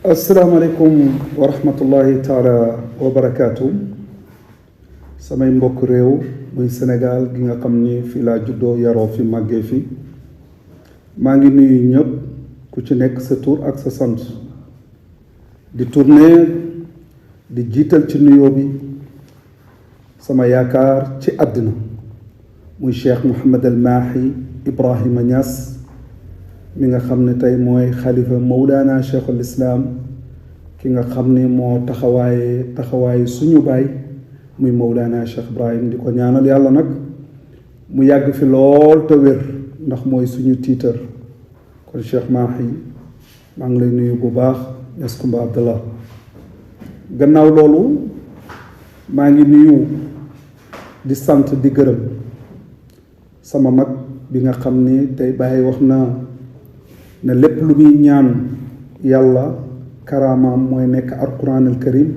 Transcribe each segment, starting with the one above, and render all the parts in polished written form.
asalaamaaleykum wa rahmatullahi taala wa barakaatu samay mbokk réew muy Sénégal gi nga xam ni fii laa juddoo yaroo fi màggee fi maa ngi nuyu ñëpp ku ci nekk sa tur ak sa sant di tourner di jiital ci nuyoo bi sama yaakaar ci àddina muy Cheikh Mouhamed El Mahi Ibrahima Niass mi nga xam ne tey mooy xalifa Mawlana Cheikhul Islam ki nga xam ni moo taxawaaye suñu baay muy Mawlana Cheikh Ibrahim di ko ñaanal yàlla nag mu yàgg fi lool te wér ndax mooy suñu tiitar kon Cheikh Mahi maa ngi lay nuyu bu baax Niass Koumba Abdallah gannaaw loolu maa ngi nuyu di sant di gërëm sama mag bi nga xam ni tey bàyyi wax na ne lépp lu muy ñaan yàlla karaamaam mooy nekk alquran al karim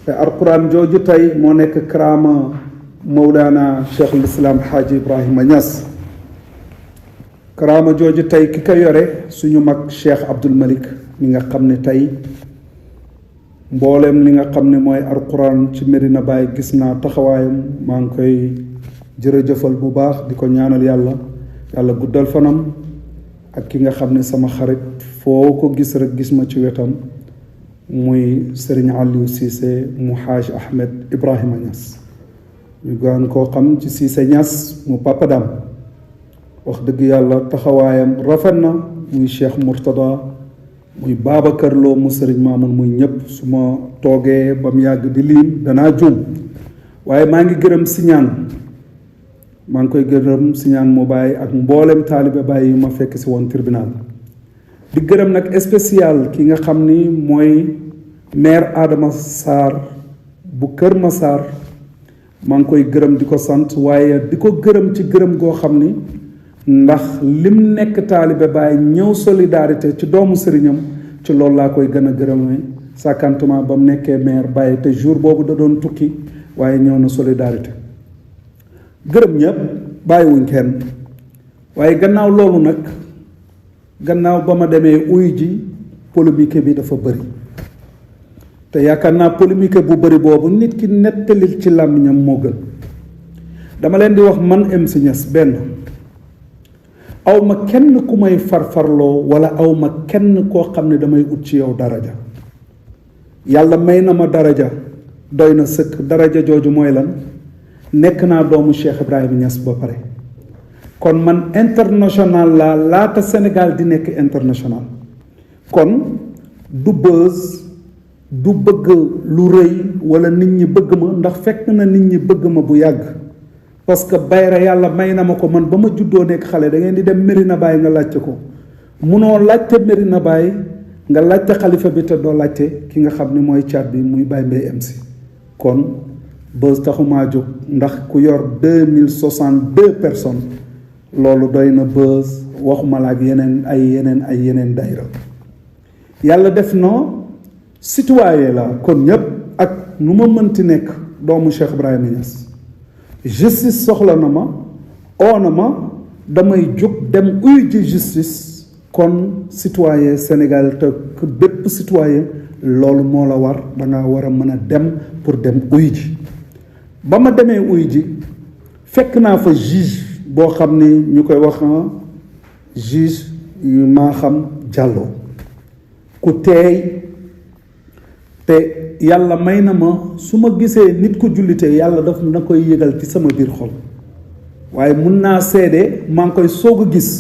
te alquran jooju tey moo nekk karaama Mawlana Cheikhul Islam Haaji Ibrahima Niass karaama jooju tey ki ko yore suñu mag Cheikh Abdul Malik mi nga xam ne tey mbooleem li nga xam ne mooy alquran ci Medina Baye gis naa taxawaayam maa ngi koy jërëjëfal bu baax di ko ñaanal yàlla guddal fanam ak ki nga xam ne sama xarit foo ko gis rek gis ma ci wetam muy Serigne Aliou Cissé mu Haaj Ahmed Ibrahima Niass ñu gaan koo xam ci Cissé Niass mu papadam wax dëgg yàlla taxawaayam rafet na muy Cheikh Mourtada muy Babacar Lo mu Serigne Mamoun muy ñëpp su ma toogee ba mu yàgg di liim danaa juum waaye maa ngi gërëm Siñaan maa ngi koy gërëm Siñaan mu bàyyi ak mboolem taalibe bàyyi yu ma fekk si woon tribunal di gërëm nag spécial ki nga xam ni mooy maire Adama Sarr bu Kër Massar maa ngi koy gërëm di ko sant waaye di ko gërëm ci gërëm goo xam ni ndax lim nekk taalibe bàyyi ñëw solidarité ci doomu sëriñam ci loolu laa koy gën a gërëmee sàkkantuma ba mu nekkee maire bàyyi te jour boobu da doon tukki waaye ñëw na solidarité gërëm ñëpp bàyyiwuñ kenn waaye gannaaw loolu nag gannaaw ba ma demee uy ji polémique bi dafa bëri te yaakaar naa polémique bu bëri boobu nit ki nettalil ci làmmiñam moo gën dama leen di wax man MC Niass benn awma kenn ku may farfarloo wala awma kenn koo xam ne damay ut ci yow daraja yàlla may na ma daraja doy na sëkk daraja jooju mooy lan nekk naa doomu Cheikh Ibrahima Niass ba pare kon man international laa laata Sénégal di nekk international kon du buzz du bëgg lu rëy wala nit ñi bëgg ma ndax fekk na nit ñi bëgg ma bu yàgg parce que bayra yàlla may na ma ko man ba ma juddoo nekk xale da ngeen di dem Medina Baye nga laajte ko munoo laajte Medina Baye nga laajte xalifa bi te doo laajte ki nga xam ni mooy caat bi muy Baye Mbaye MC kon buzz taxumaa jóg ndax ku yor 2062 personnes loolu doy na buzz waxuma la ak yeneen dayra yàlla def na citoyen la kon ñépp ak nu ma mënti nekk doomu Cheikh Ibrahima Niass justice soxla na ma oo na ma damay jóg dem uyu ji justice kon citoyen Sénégal te bépp citoyen loolu moo la war danga war a mën a dem pour dem uyu ji ba ma demee uyu ji fekk naa fa juge boo xam ni ñu koy wax juge yu maa xam Diallo ku teey te yàlla may na ma su ma gisee nit ku jullitee yàlla daf na koy yëgal ci sama biir xol waaye mun naa seede maa ngi koy soog a gis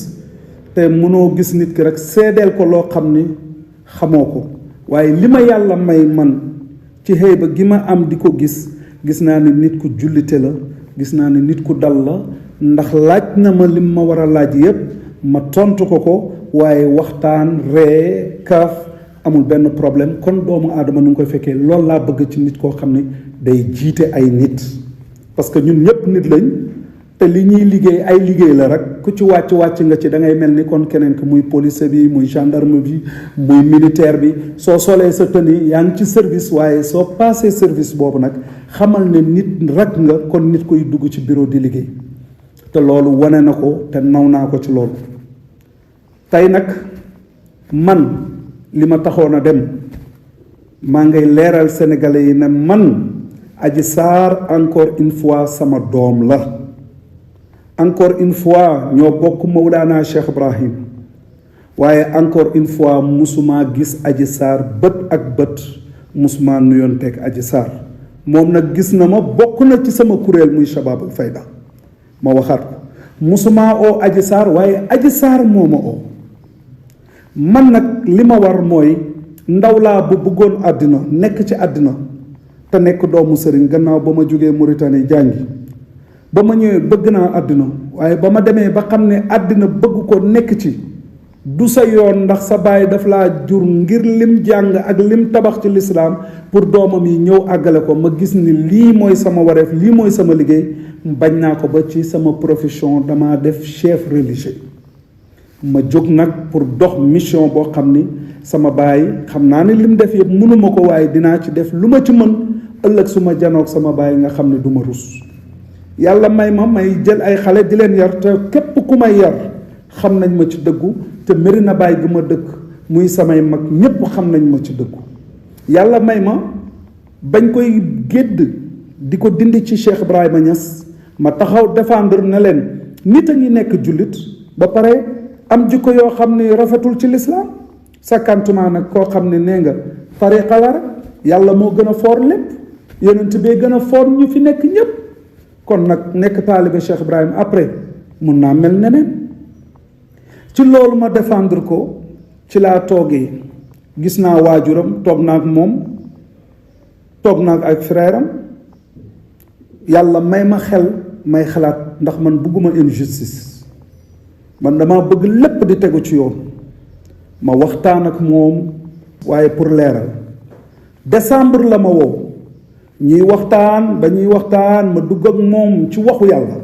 te mënoo gis nit ki rek seedeel ko loo xam ni xamoo ko waaye li ma yàlla may man ci xëy ba gi ma am di ko gis naa ni nit ku jullite la gis naa ni nit ku dal la ndax laaj na ma lim ma war a laaj yépp ma tontu ko waaye waxtaan ree kaaf amul benn problème kon doomu aadama nu ngi koy fekkee loolu laa bëgg ci nit koo xam ne day jiite ay nit parce que ñun ñëpp nit lañ te li ñuy liggéey ay liggéey la rek ku ci wàcc nga ci da ngay mel ni kon keneen ki muy police bi muy gendarme bi muy militaire bi soo solee sa tenue yaa ngi ci service waaye soo passé service boobu nag xamal ne nit rek nga kon nit koy dugg ci bureau di liggéey te loolu wane na ko te naw naa ko ci loolu tey nag man li ma taxoon a dem maa ngay leeral sénégalais yi ne man Adji Sarr encore une fois sama doom la encore une fois ñoo bokk Mawlana Cheikh Ibrahim waaye encore une fois musuma gis Adji Sarr bët ak bët musuma nuyonteeg Adji Sarr moom nag gis na ma bokk na ci sama kuréel muy Shabab al Fayda ma waxaat ko musuma oo Adji Sarr waaye Adji Sarr moo ma oo man nag li ma war mooy ndaw laa bu bëggoon àddina nekk ci àddina te nekk doomu sëriñ gannaaw ba ma jógee Mauritanie jàngi ba ma ñëwee bëgg naa àddina waaye ba ma demee ba xam ne àddina bëgg ko nekk ci du sa yoon ndax sa baay daf laa jur ngir lim jàng ak lim tabax ci lislaam pour doomam yi ñëw àggale ko ma gis ni lii mooy sama wareef lii mooy sama liggéey bañ naa ko ba ci sama profession dama def chef religieux ma jóg nag pour dox mission boo xam ni sama baay xam naa ne lim def yëpp mënuma ko waaye dinaa ci def lu ma ci mën ëllëg su ma janoog sama baay nga xam ne du ma rus yàlla may jël ay xale di leen yar te képp ku may yar xam nañ ma ci dëggu te Médina Baye gi ma dëkk muy samay mag ñépp xam nañ ma ci dëggu yàlla may ma bañ koy gédd di ko dindi ci Cheikh Ibrahima Niass ma taxaw défendre na leen nit a ngi nekk jullit ba pare am jikko yoo xam ne rafetul ci lislaam sakkantuma nag koo xam ne nee nga tariqa la rek yàlla moo gën a foor lépp yonent bee gën a foor ñu fi nekk ñépp kon nag nekk taalibe Cheikh Ibrahima après mun naa mel neneen ci loolu ma défendre ko ci laa toogee gis naa waajuram toog naa ak moom toog naa ak frère am yàlla may ma xel may xalaat ndax man bëgguma injustice man dama bëgg lépp di tegu ci yoon ma waxtaan ak moom waaye pour leeral décembre la ma woo ñuy waxtaan ba ñuy waxtaan ma dugg ak moom ci waxu yàlla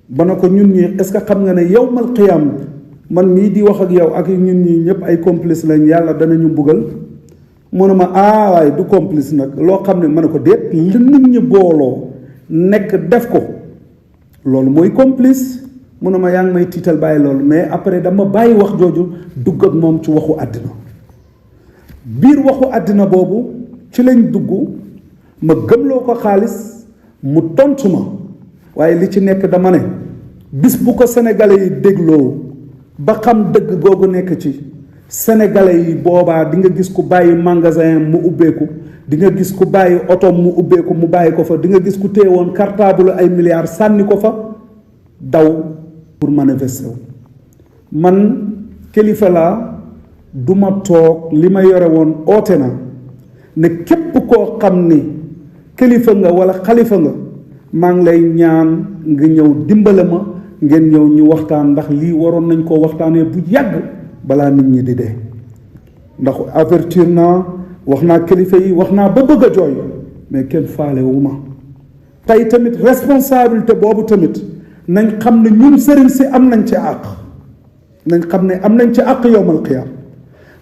ba na ko ñun ñi est-ce que xam nga ne yawmal qiyaam man mii di wax ak yow ak ñun ñi ñëpp ay complice lañ yàlla danañu mbugal mu ne ma waaye du complice nag loo xam ne ma ne ko déet li nit ñi booloo nekk def ko loolu mooy complice mu ne ma yaa ngi may tiital bàyyi loolu mais après dama bàyyi wax jooju dugg ak moom ci waxu àddina biir waxu àddina boobu ci lañ dugg ma gëmloo ko xaalis mu tontu ma waaye li ci nekk dama ne bis bu ko sénégalais yi dégloo ba xam dëgg googu nekk ci sénégalais yi boobaa di nga gis ku bàyyi magasin mu ubbeeku di nga gis ku bàyyi oto mu ubbeeku mu bàyyi ko fa di nga gis ku téye woon cartable ay milliards sànni ko fa daw pour manifester wu man kilifa laa du ma toog li ma yore woon oote na ne képp koo xam ni kilifa nga wala xalifa nga maa ngi lay ñaan nga ñëw dimbale ma ngeen ñëw ñu waxtaan ndax lii waroon nañ koo waxtaanee bu yàgg balaa nit ñi di dee ndax avertir naa wax naa kilifa yi wax naa ba bëgg a jooy mais kenn faale wu ma tey tamit responsabilité boobu tamit nañ xam ne ñun sëriñ si am nañ ci àq nañ xam ne am nañ ci àq yowmal qiyaam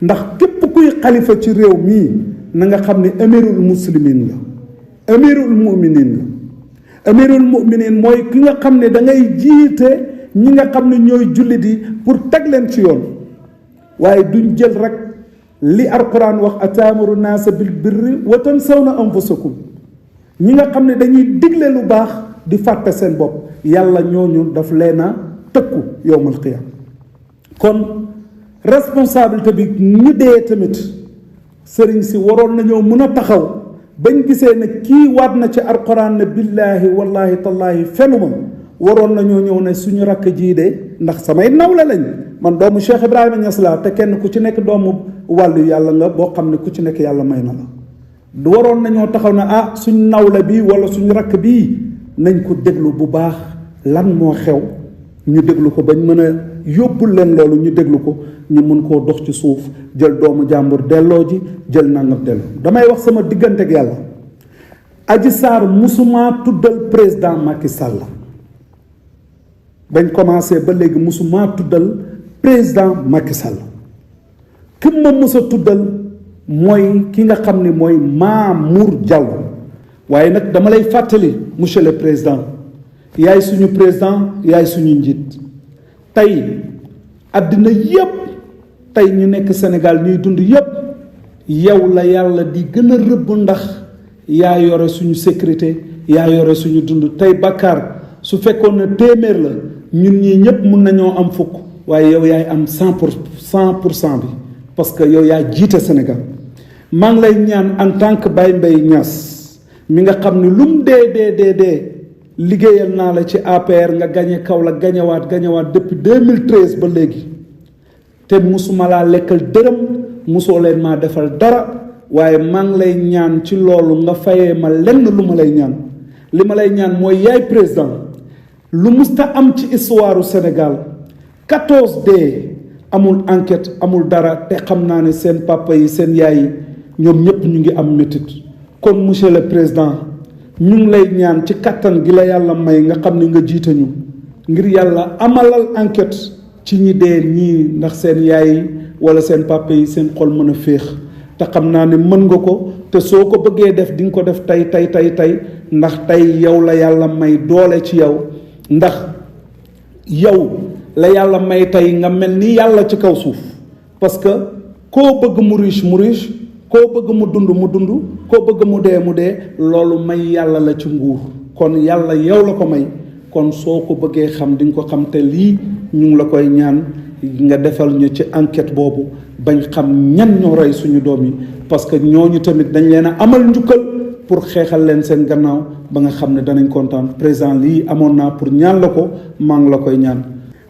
ndax képp kuy xalifa ci réew mii na nga xam ne amirul muslimin la amirul muminin la amirul muminin mooy ki nga xam ne da ngay jiite ñi nga xam ne ñooy jullit yi pour teg leen ci yoon waaye duñ jël rek li alquran wax ataamuru naasa bil birri wa tansawna anfusakum ñi nga xam ne dañuy digle lu baax di fàtte seen bopp yàlla ñooñu daf leen a tëkku yowmal qiyaam kon responsabilité bi ñu dee tamit sëriñ si waroon nañoo mën a taxaw bañ gisee ne kii waat na ci alquran ne billaahi wallaahi tallaahi fenuma waroon nañoo ñëw ne suñu rakk jii de ndax samay nawle lañ man doomu Cheikh Ibrahima Niass laa te kenn ku ci nekk doomu wàllu yàlla nga boo xam ne ku ci nekk yàlla may na la waroon nañoo taxaw ne suñ nawle bi wala suñu rakk bii nañ ko déglu bu baax lan moo xew ñu déglu ko bañ mën a yóbbul leen loolu ñu déglu ko ñu mën koo dox ci suuf jël doomu jàmbur delloo ji jël nangam delloo damay wax sama diggante ak yàlla Adji Sarr musuma tuddal président Macky Sall bañ commencé ba léegi musuma tuddal président Macky Sall ki ma mës a tuddal mooy ki nga xam ne mooy Mamour Diallo waaye nag dama lay fàttali monsieur le président yaay suñu président yaay suñu njiit tey àddina yépp tey ñu nekk Sénégal ñuy dund yépp yow la yàlla di gën a rëbb ndax yaa yore suñu sécurité yaa yore suñu dund tey bàkkaar su fekkoon ne téeméer la ñun ñii ñëpp mun nañoo am fukk waaye yow yaay am 100% bi parce que yow yaa jiite Sénégal maa ngi lay ñaan en tant que Baye Mbaye Niass mi nga xam ne lu mu dee liggéeyal naa la ci APR nga gañe Kaolack gañewaat depuis 2013 ba léegi te musuma laa lekkal dërëm musoo leen maa defal dara waaye maa ngi lay ñaan ci loolu nga fayee ma lenn lu ma lay ñaan li ma lay ñaan mooy yaay président lu musta am ci histoire Sénégal 14 dee amul enquête amul dara te xam naa ne seen papa yi seen yaay yi ñoom ñëpp ñu ngi am métit kon monsieur le président ñu ngi lay ñaan ci kattan gi la yàlla may nga xam ne nga jiite ñu ngir yàlla amalal enquête ci ñi dee ñii ndax seen yaay yi wala seen papa yi seen xol mën a féex te xam naa ne mën nga ko te soo ko bëggee def di nga ko def tey ndax tey yow la yàlla may doole ci yow ndax yow la yàlla may tey nga mel ni yàlla ci kaw suuf parce que koo bëgg mu riche koo bëgg mu dund koo bëgg mu dee loolu may yàlla la ci nguur kon yàlla yow la ko may kon soo ko bëggee xam di nga ko xam te lii ñu ngi la koy ñaan nga defal ñu ci enquête boobu bañ xam ñan ñoo rey suñu doom yi parce que ñooñu tamit dañ leen a amal njukkal pour xeexal leen seen gannaaw ba nga xam ne danañ kontaan président lii amoon naa pour ñaan la ko maa ngi la koy ñaan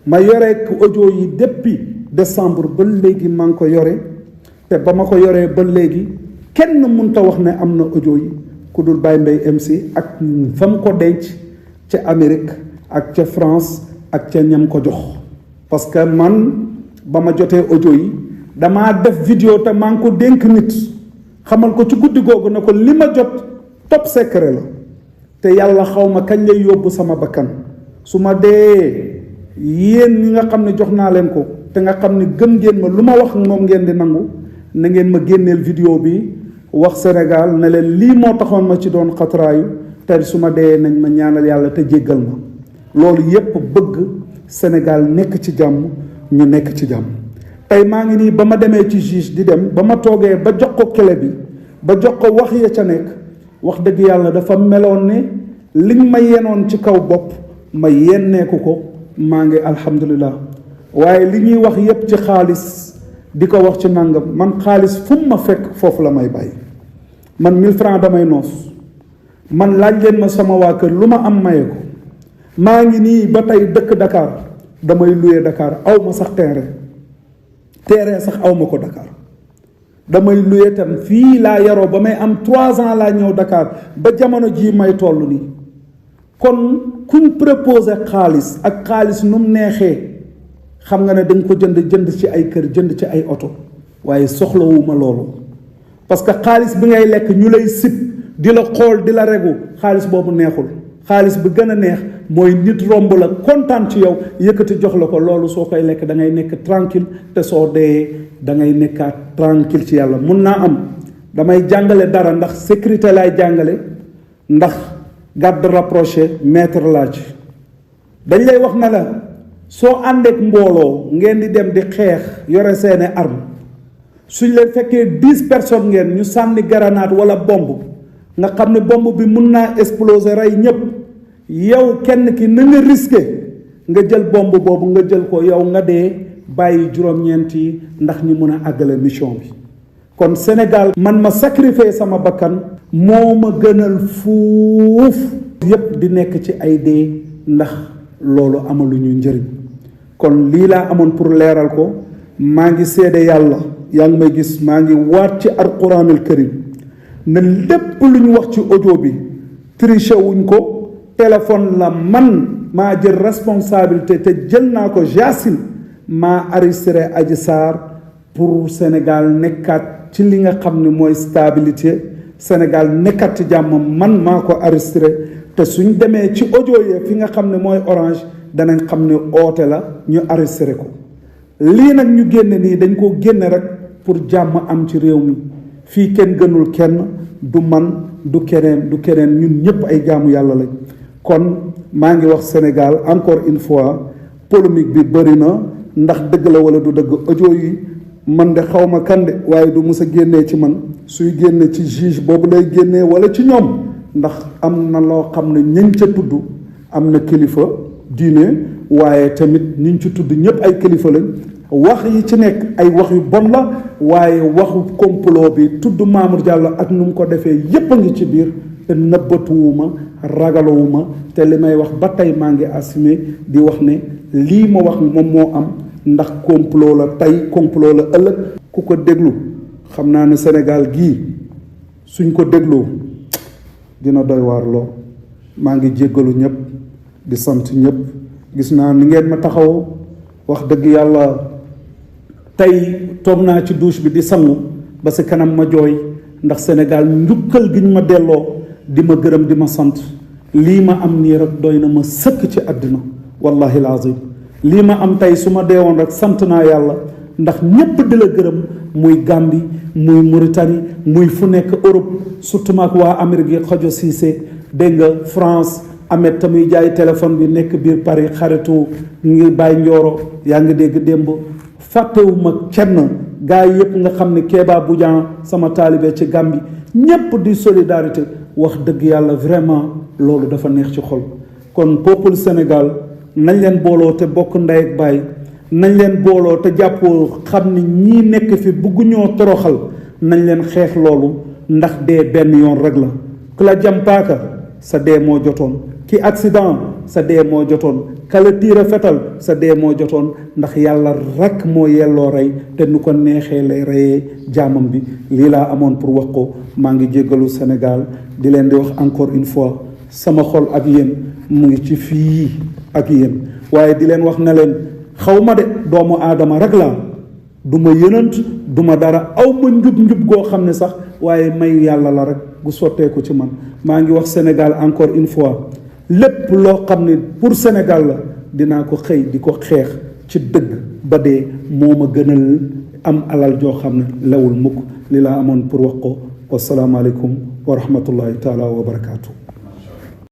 ma yore audio yi depuis décembre ba léegi maa ngi ko yore te ba ma ko yoree ba léegi kenn mënta wax ne am na audio yi ku dul Baye Mbaye MC ak fa mu ko denc ca Amérique ak ca France ak ca ñam ko jox parce que man ba ma jotee audio yi damaa def vidéo te maa ngi ko dénk nit xamal ko ci guddi googu ne ko li ma jot top secret la te yàlla xaw ma kañ lay yóbbu sama bakkan su ma dee yéen ñi nga xam ne jox naa leen ko te nga xam ne gëm ngeen ma lu ma wax moom ngeen di nangu na ngeen ma génneel vidéo bi wax Sénégal ne leen lii moo taxoon ma ci doon xatraayu te su ma dee nañ ma ñaanal yàlla te jéggal ma loolu yépp bëgg Sénégal nekk ci jàmm ñu nekk ci jàmm tey maa ngi nii ba ma demee ci juge di dem ba ma toogee ba jox ko clé bi ba jox ko wax ya ca nekk wax dëgg yàlla dafa meloon ne liñ ma yenoon ci kaw bopp ma yenneeku ko maa ngi alhamdulilah waaye li ñuy wax yépp ci xaalis di ko wax ci nangam man xaalis fu mu ma fekk foofu la may bàyyi man 1000 francs damay noos man laaj leen ma sama waa kër lu ma am maye ko maa ngi nii ba tey dëkk Dakar damay loué Dakar aw ma sax terrain sax aw ma ko Dakar damay loué tam fii laa yaroo ba may am 3 ans laa ñëw Dakar ba jamono jii may toll nii kon kuñ proposé xaalis ak xaalis nu mu neexee xam nga ne dañ ko jënd ci ay kër jënd ci ay oto waaye soxlawuma loolu parce que xaalis bi ngay lekk ñu lay sib di la xool di la regu xaalis boobu neexul xaalis bi gën a neex mooy nit romb la kontaan ci yow yëkkati jox la ko loolu soo koy lekk da ngay nekk tranquille te soo dee da ngay nekkaat tranquille ci yàlla mun naa am damay jàngale dara ndax sécurité laay jàngale ndax garde rapproché maître laa ci dañ lay wax na la soo àndeek mbooloo ngeen di dem di xeex yore seeni arme suñ leen fekkee 10 personnes ngeen ñu sànni grenade wala bomb nga xam ne bomb bi mun naa exploser rey ñépp yow kenn ki na nga risqué nga jël bomb boobu nga jël ko yow nga dee bàyyi juróom-ñeent yi ndax ñu mën a àggale mission bi kon Sénégal man ma sacrifier sama bakkan moo ma gënal fuuf yépp di nekk ci ay dee ndax loolu amaluñu njëriñ kon lii laa amoon pour leeral ko maa ngi seede yàlla yaa ngi may gis maa ngi waat ci alquranul karim ne lépp lu ñu wax ci audio bi triché wuñ ko téléphone la man maa jël responsabilité te jël naa ko Yacine maa arrêté Adji Sarr pour Sénégal nekkaat ci li nga xam ne mooy stabilité Sénégal nekkaat ci jàmm man maa ko arrêté te suñ demee ci audio yi fi nga xam ne mooy Orange danañ xam ne oote la ñu arrêté ko lii nag ñu génne nii dañ ko génne rek pour jàmm am ci réew mi fii kenn gënul kenn du man du keneen ñun ñëpp ay jaamu yàlla lañ kon maa ngi wax Sénégal encore une fois polémique bi bëri na ndax dëgg la wala du dëgg audio yi man de xaw ma kan de waaye du mus a génnee ci man suy génne ci juge boobu lay génnee wala ci ñoom ndax am na loo xam ne ñañ ca tudd am na kilifa diine waaye tamit ñiñ ci tudd ñëpp ay kilifa lañ wax yi ci nekk ay wax yu bon la waaye waxu complot bi tudd Mamour Diallo ak nu mu ko defee yépp a ngi ci biir te nëbbatuwuma ragalowuma te li may wax ba tey maa ngi assumé di wax ne lii ma wax moom moo am ndax complot la tey complot la ëllëg ku ko déglu xam naa ne Sénégal gii suñ ko dégloo dina doy waar loo maa ngi jéggalu ñëpp di sant ñëpp gis naa ni ngeen ma taxawoo wax dëgg yàlla tey toog naa ci douche bi di sangu ba si kanam ma jooy ndax Sénégal njukkal gi ñu ma delloo di ma gërëm di ma sant lii ma am nii rek doy na ma sëkk ci àddina wallahi lazim lii ma am tey su ma deewoon rek sant naa yàlla ndax ñépp di la gërëm muy Gambie muy Mauritanie muy fu nekk Europe surtout maak waa Amérique yi Xojo Cissé dégg nga France Ahmed tamuy jaay téléphone bi nekk biir Paris xaritu ngi bàyyi njooro yaa ngi dégg démb fàttewuma kenn gaa yi yëpp nga xam ne Kéba Boudian sama taalibe ci Gambie ñépp di solidarité wax dëgg yàlla vraiment loolu dafa neex ci xol kon peuple Sénégal nañ leen booloo te bokk ndey ak baay nañ leen booloo te jàppoo xam ne ñii nekk fi bugguñoo toroxal nañ leen xeex loolu ndax dee benn yoon rek la ku la jam paaka sa dee moo jotoon ki accident sa dee moo jotoon kala tiira fetal sa dee moo jotoon ndax yàlla rek moo yelloo rey te nu ko neexee lay reyee jaamam bi lii laa amoon pour wax ko maa ngi jéggalu Sénégal di leen di wax encore une fois sama xol ak yéen mu ngi ci fii ak yéen waaye di leen wax ne leen xaw ma de doomu aadama rek laa du ma yënant du ma dara aw ma njub goo xam ne sax waaye may yàlla la rek gu sotteeku ci man maa ngi wax Sénégal encore une fois lépp loo xam ne pour Sénégal la dinaa ko xëy di ko xeex ci dëgg ba dee moo ma gënal am alal joo xam ne lewul mukk li laa amoon pour wax ko wasalaamaaleykum wa rahmatullahi taala wa barakaatu.